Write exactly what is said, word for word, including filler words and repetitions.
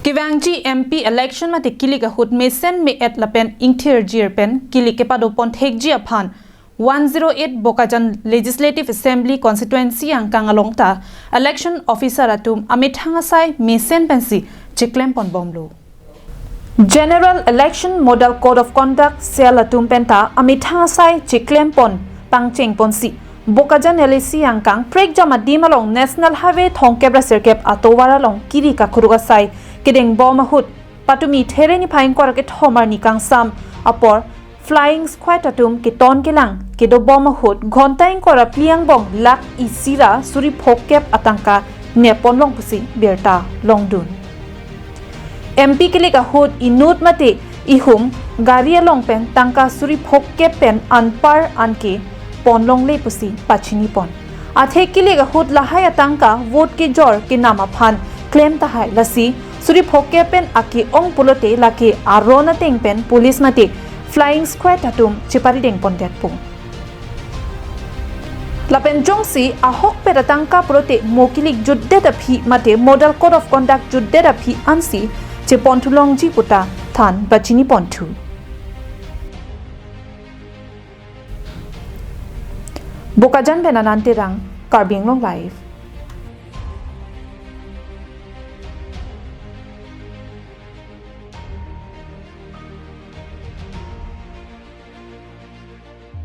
Kevangji M P election mate kilik ahut mesen me-et lapen ingthirjir pen kilik kepadopon thekji aphan one zero eight Bokajan Legislative Assembly Constituency angkang along ta election officer atum amethang asai mesen pensi chiklemponbomlo. General Election Model Code of Conduct Cell atum penta amethang asai chiklempon pangchengponsi Bokajan L A C angkang prekjam adim along National Highway thomkep ra sirkep atovar along kiri kakuruk asai kedengbom ahut patumi There niphai ingkoi ra kethom arni kangsam apor Flying Squad atum keton kelang kedobom ahut ghonta ingkoi ra phli angbong lakh isi ra suri phokep atangka nepponlong pusi birta longdun. M P kilik ahut inut mate ihum gari along pen tangka suri phokep pen anpar anke ponlongle pusi pachinipon. Athe kilik ahut lahai atangka vote kejor kenam aphan klem tahai, lasi suri phokep pen ake-ong pulote lake aron ateng pen police mate Flying Squad atum cheparidengpondetpo. Lapen jongsi ahokpet atangka pulote mo kilik jutdet aphi mate Model Code of Conduct jutdet aphi ansi cheponthulongji puta than pachiniponthu. Bokajan pen Anand Terang, Karbi Anglong Live.